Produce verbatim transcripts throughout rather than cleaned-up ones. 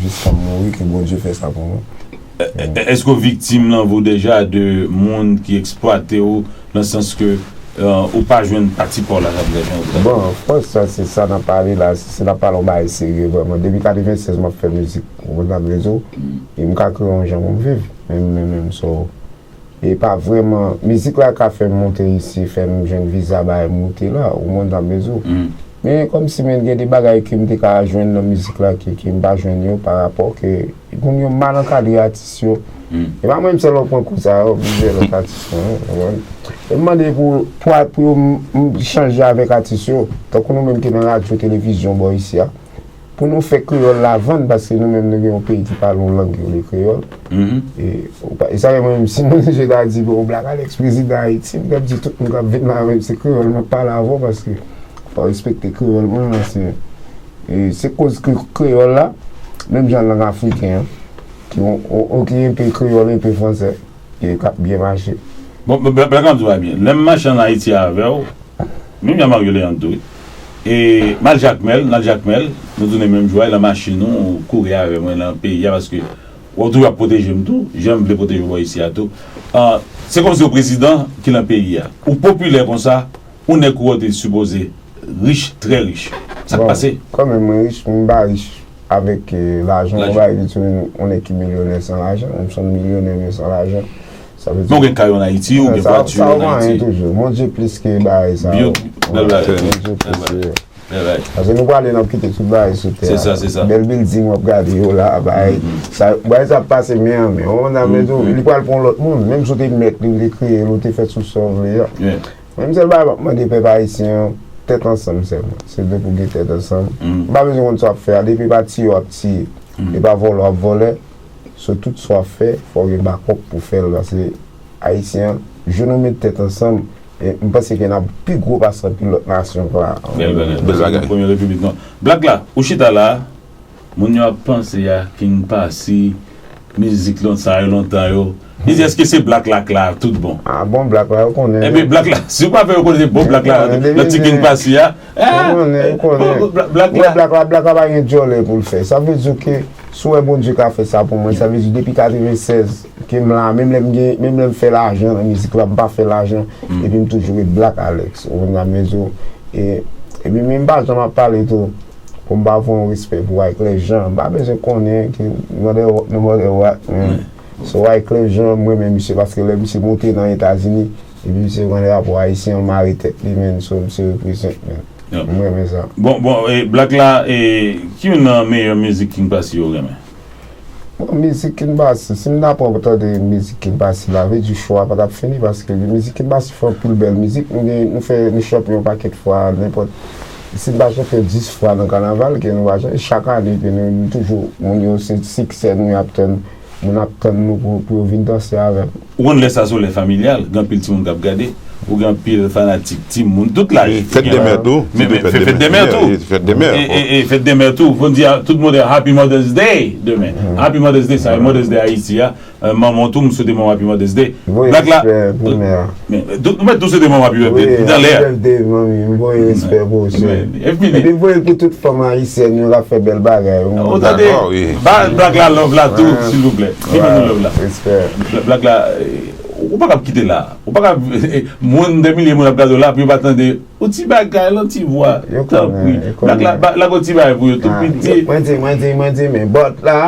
Jiska m mouri, ke Bondye fè sa pou mwen. Èske w viktim nan vi w deja de moun ki eksplwate w nan sans ke ou pa jwenn pati pa w la sa vle jan ou ta? Bon, of course, sa se sa n ap pale la, si se n ap pale yon bagay serye vrèman. Depi katrevennsèz m ap fè mizik, ou konprann sa m vle di w, e m ka kreye yon jan pou m viv, menm, menm, menm, so, e pa vrèman, mizik la ka fè m monte isi, fè m jwenn viza, bagay moute la, ou konprann sa m vle di w. Men kòmsi, men gen de bagay ke m te ka jwenn nan mizik la ke, ke m pa jwenn yo pa rapò ke moun yo mal ankadre atis yo. E pa mwen menm sèlman k pran kou sa yo, plizyè lòt atis yo, wi, ou konprann. E m mande pou, pou, pou yo m, m chanje avèk atis yo, tankou nou menm ki nan radyo, televizyon, bò isi a, pou nou fè kreyòl la vann, paske nou menm nou gen yon peyi ki pale yon lang ki rele kreyòl. E, ou pa, e sa fè mwen menm, si mwen je ta di, bon, Black Alex, prezidan Ayiti, m t ap di tout moun k ap vin la, menm se kreyòl m ap pale avè w, paske fò w respekte kreyòl mwen, paske, e, se koz kre-, kreyòl la, menm jan lang afriken an, ki, on, on, on, ki enpe kreyòl, enpe fransè, e k ap byen mache. Bon, Black, Black, m ap di w byen. Lè m mache ann Ayiti avè w, menm jan Mario Leandro tou, wi. E m al Jakmèl, n al Jakmèl, nou tounen menm jou a, e nan machin ou, ou kouri avè mwen nan peyi a, paske w toujou ap pwoteje m tou, jan m vle pwoteje w bò isi a tou. Ah, se kòmsi w prezidan ki nan peyi a. Ou popilè konsa, ou nèg ou te sipoze rich, trè rich. Sa k pase? Bon, kanmenm, mwen rich, m pa rich avèk, eh, lajan, ou pa rich, ou nèg ki milyonè san lajan, m se yon milyonè, men san lajan. Sa vle di, men w gen kay ann Ayiti, ou gen vwati ann Ayiti. Sa, sa, sa, ou pa anyen toujou. Bondye plis ke bagay sa yo. Bèl bagay. Bondye plis ke yo. Bèl bagay. Paske nou prale, n ap kite tout bagay sou tè a. Se sa, se sa. Bèl bilding w ap gade yo la, bagay. Sa, bagay sa ap pase men an men. Ou konprann sa m vle di w, li pral pran lòt moun. Menm si w te mèt li, ou te kreye l, ou te fè tout sa w vle a. Menm sèl bagay m ap mande pèp ayisyen an, tèt ansanm sèlman. Se depi w gen tèt ansanm. M pa bezwen konn sa w ap fè a, depi pa tiye w ap tiye. E pa vòlè w ap vòlè. So tout sa w ap fè, fò w gen bakòp pou fè l, paske ayisyen an, jou nou met tèt ansanm, e m panse ke n ap pi gwo pase anpil lòt nasyon pa. Bèl bagay. Bèl bagay. Premye repiblik nou an. Black la, ou chita la, moun yo ap panse a King Passy, mizik lon-, sa yo lontan yo. Li di, èske se Black la k la tout bon? Ah bon, Black la, yo konnen. Ebyen, Black la, si w pa fè yo konnen se bon Black la, nan ti King Passy a, ah, yo konnen, yo konnen. Bon, Black, Black la. Black la, Black la pa gen djòlè pou l fè. Sa vle di ke si w wè Bondye ka fè sa pou mwen, sa vle di depi katrevennsèz ke m la, menm lè m gen, menm lè m fè lajan nan mizik la, m pa fè lajan, epi m toujou ret Black Alex, ou konprann sa m vle di w. E, epi men m pa janm ap pale tou, pou m pa voye yon respè pou Wyclef Jean, m pa bezwen konnen ke no matter what, no matter what, man. So Wyclef Jean, m renmen misye paske lè misye monte nan Etazini, epi misye pran drapo ayisyen an, mare tèt li, man, so misye reprezant, man. M renmen sa. Bon, bon, e, Black la, e, ki youn nan meyè mizik King Passy ou renmen? Bon, mizik King Passy, si m ta pran pou tande mizik King Passy la, vle di cho a pa t ap fini, paske mizik King Passy fè anpil bèl mizik, nou gen, nou fè, nou chanpyon yon pakèt fwa, nenpòt, si n pa chanpyon dis fwa nan kanaval, ke nou pa janm, chak ane, ke nou, nou toujou, moun yo, se siksè nou y ap tann, moun ap tann nou pou, pou yo vin danse avè n. Ou konn lè sa se yon lè familyal, gen anpil timoun k ap gade, ou gen anpil fanatik timoun, tout laj. Fèt dè mè tou. Men, men, fèt dè mè tou. Fèt dè mè. E, e, e fèt dè mè tou. Fò n di a tout moun Happy Mother's Day demen. Happy Mother's Day, sa e Mother's Day Ayiti a. Eh, manman w tou, m swete manman Happy Mother's Day. Black la. Voye respè pou mè a. Men, tout, nou mèt tou swete manman Happy Mother's Day nan lè a. Happy birthday, manmi. M voye respè pou ou, cheri. Epi voye l pou tout fanm ayisyèn yo k ap fè bèl bagay yo. Ou tande? Black la love la tou, silvouplè. Ki ban nou love la. Respè. Black la, eh, ou pa kab kite la. Ou pa kab, moun, dè milye moun ap gade w la, pou yo pa tande yon ti bagay, yon ti vwa. Tanpri. Black la, ba, lage yon ti bagay pou yo tou piti. Mwen di, mwen di, mwen di, men bòt la,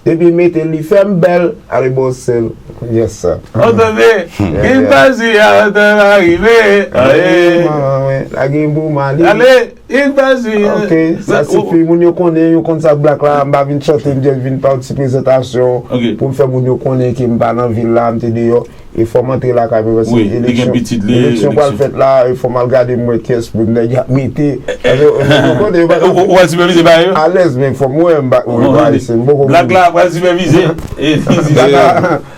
depi mete li fè m bèl, ale bò sèl. Yes, sir. Ou tande? King Passy a, antan la rive. Aye. Lage pou Mali. Ale. King Passy, ok, sa sifi. Moun yo konnen, yo konn sa k Black la. M pa vin chante, m just vin pa yon ti prezantasyon pou m fè moun yo konnen ke m pa nan vil la, m te deyò. E fò m antre lakay mwen, paske eleksyon, eleksyon pral fèt la, e fò m al gade m wè kiyès moun nèg y ap mete. Paske, ou konnen, yo pa... Ou al sipèvize bagay yo? Alèz, men fò m wè m pa, m pa ese, m poko... Black la pral sipèvize. E,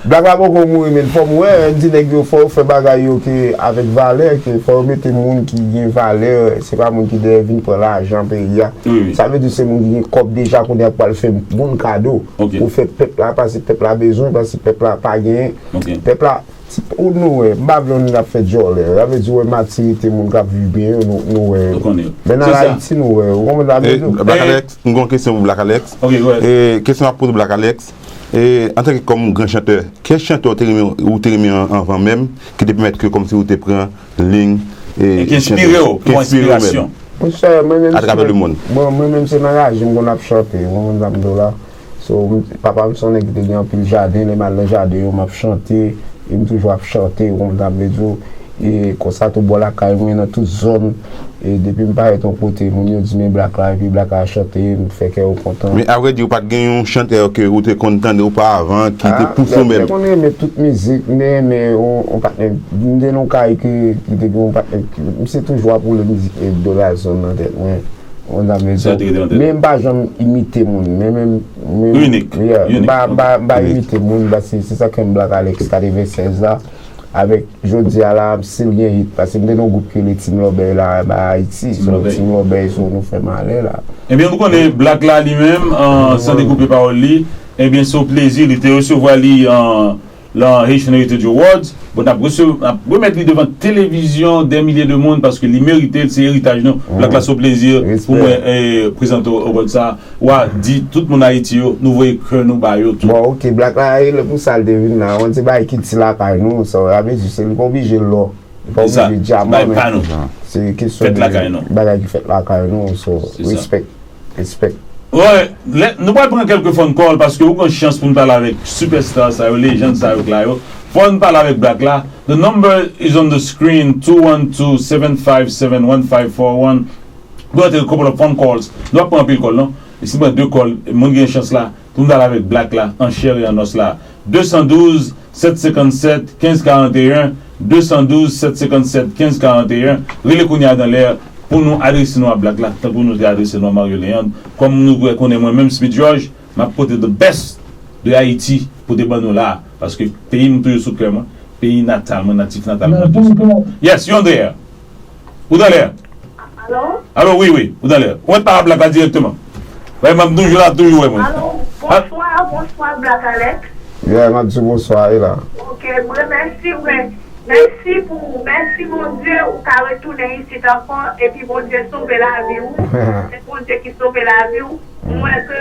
Black la poko mouri, men fò m wè, m di nèg yo fò yo fè bagay yo ke avèk valè, ke fò yo mete moun ki gen valè, se pa moun ki dèyè vin pran lajan peyi a. Sa vle di se moun ki gen kòb deja kounye a k pral fè moun kado pou fè pèp la, paske pèp la bezwen, paske pèp la pa genyen. Pèp la, Ti, ou nou wè, m pa vle yon nèg ap fè djòlè. Sa vle di, ou wè matirite moun k ap viv byen yo, nou, nou wè yo. Nou konnen yo. Men nan Ayiti, nou wè yo. Ou konprann sa m vle di w? Black Alex, m gen yon kesyon pou Black Alex. Ok, go ahead. E, kesyon m ap poze Black Alex, e, antanke kòm gran chantè, ki chantè ou te renmen, ou te renmen an-, anvan menm, ki te pèmèt ke kòmsi ou te pran liy, e, ki enspire w, ki pran enspirasyon? Monchè, mwen menm, atravè lemonn. Mwen, mwen menm, se nan raje m konn ap chante, ou konprann sa m di w la. So, m, papa m se yon nèg ki te gen anpil jaden, lè m al nan jaden yo, m ap chante, e m toujou ap chante, ou konprann sa m vle di w. E konsa tou bò lakay mwen, nan tout zòn, e depi m parèt yon kote, moun yo di men Black la, epi Black la chante, m fè kè yo kontan. Men avrèdi, ou pa t gen yon chantè ke ou te konn tande oparavan, ki te pouse w menm? Ah, mwen konn renmen tout mizik, m te renmen yon, yon patnè, m te nan yon kay ke, ki te gen yon patnè, ki, misye toujou ap woule mizik, e, Dola Zone nan tèt mwen. Ou konprann sa m vle di w? Men m pa janm imite moun. Men, men, men, yeah, m pa, m pa, m pa imite moun, paske se sa k fè m Black Alex katrevennsèz la. Avèk jodi a la, m still gen hit, paske m te nan yon gwoup ki rele Team Lòbèy la, anba Ayiti. So, Team Lòbèy, so, nou fè malè la. Ebyen, nou konnen Black la li menm, san dekoupe pawòl li, ebyen, se yon plezi, li te resevwa li, lan Haitian Heritage Awards. Bon, n ap rese-, n ap remèt li devan televizyon dè milye de moun paske li merite l, se eritaj nou. Black la, se yon plezi pou mwen, e, prezante w award sa. W a di tout moun Ayiti yo, nou voye kè nou ba yo tou. Bon, ok, Black la, e lè pou sa l te vin la, yon ti bagay ki ti lakay nou, sa vle di se li pa oblije lò, li pa oblije dyaman, men se kesyon de bagay ki fèt lakay nou, so, respect. Respect. Wi, lè, nou pral pran kèlke phone call paske ou gen chans pou n pale avèk superstar sa yo, legend sa yo k la yo. Fò n pale avèk Black la. The number is on the screen, two one two, seven five seven, one five four one. Nou antre couple of phone calls. Nou ap pran anpil call, non? E si pran de call, moun gen chans la, pou n pale avèk Black la, an chè e an os la. De san douz, sèt senkant sèt, kenz karant e en, de san douz, sèt senkant sèt, kenz karant e en. Rele kounye a dan lè pou nou adrese nou a Black la, tankou nou te adrese nou a Mario Leandre. Kòm nou konnen mwen menm, Smith George, m ap pote the best de Haiti pote ban nou la, paske peyi m toujou sou kè mwen, peyi natal mwen, natif natal mwen toujou sou kè mwen. Yes, you on the air. Ou dan lè. Alo? Alo, wi, wi, ou dan lè. Ou mèt pale a Black la dirèkteman. Bay m ap toujou la, toujou wè mwen. Alo, bonswa, bonswa, Black Alex. Yeah, m ap di w bonswa, e la. Ok, m remèsye w, mèsi pou, mèsi Bondye, ou ka retounen isit ankò, epi Bondye sove lavi w. Se Bondye ki sove lavi w. M wè ke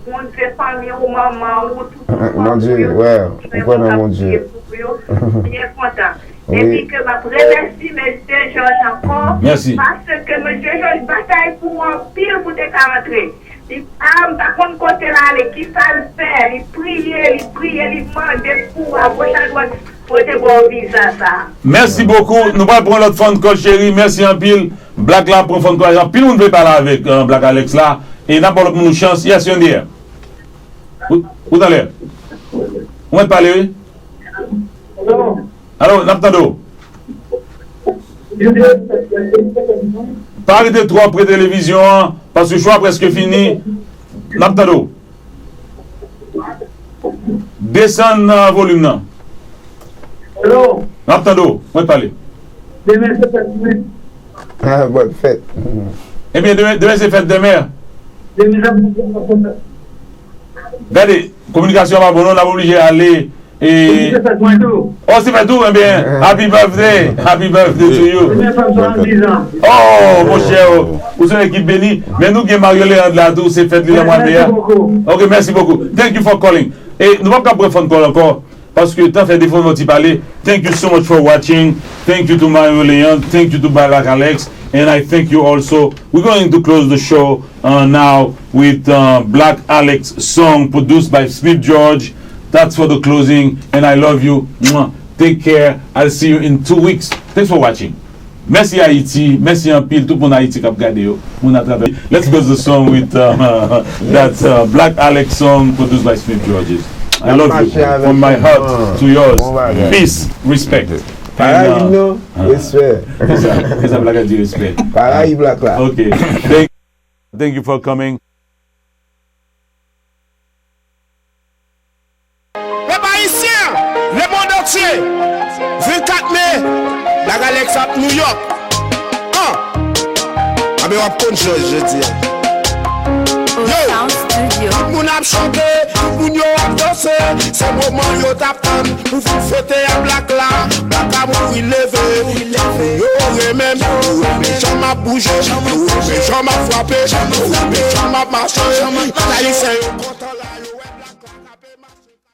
Bondye, fanmi w, manman w, tout fanmi w, yo, ki responsab pou yo, byen kontan. Epi ke m ap remèsye mesye George ankò, paske mesye George batay pou w anpil pou te ka antre. Li pa, m pa konn kote l ale, kisa l fè, li priye, li priye, li mande pou a goch a dwat, pou yo te ba w viza sa. Mèsi bokou. Nou pral pran lòt phone call, cheri. Mèsi anpil. Black la pran phone call. Anpil moun vle pale avèk, euh, Black Alex la. E n ap ba lòt moun yon chans. Yes, you on the air. Ou, ou talè. Ou mèt pale, wi. Alo, n ap tande w. Pa rete twò pre televizyon an, paske show a prèske fini. N ap tande w. Desann, euh, volim nan. Alo. N ap tande w. Mwen pale. Demen se fèt mwen. Ah, bòn fèt. Ebyen, demen, demen se fèt demen. Demen se fèt mwen. Gade, kominikasyon pa bon non, n ap oblije ale. E... Se fèt mwen tou. Oh, se fèt ou? Ebyen, happy birthday. Happy birthday to you. Demen fè m swasanndis an. Oh, monchè, ou, ou se yon ekip beni. Men nou gen Mario Leandre la tou, se fèt li nan mwa me a. Mèsi bokou. Ok, mèsi bokou. Thank you for calling. E nou p ap ka pran phone call ankò, paske tan fè defo nou ti pale. Thank you so much for watching. Thank you to Mario Leandre. Thank you to Black Alex. And I thank you also. We're going to close the show, uh, now with, uh, Black Alex song produced by Smith George. That's for the closing. And I love you. Mwah. Take care. I'll see you in two weeks. Thanks for watching. Mèsi Ayiti, mèsi anpil tout moun Ayiti k ap gade yo, moun atravè. Let's go the song with, uh, that, uh, Black Alex song produced by Smith Georges. I love you from my heart to yours. Peace, respect. Parayib non, respè. Kisa, kisa Black la di respè? Parayib Black la. Ok. Thank, thank you for coming. Pèp ayisyen, lemonn antye, vennkat me, Black Alex ap New York. An! Anben w ap konn jòj jodi a. Yo! Sound Studio. Tout moun ap chante, tout moun yo ap danse. Se moman yo t ap tann pou vin fete a Black la. Black la mouri leve. Yo renmen m, yo renmen jan m ap bouje, yo renmen jan m ap frape, yo renmen jan m ap mache. Ayisyen yo kontan la, yo wè Black la k ap mache.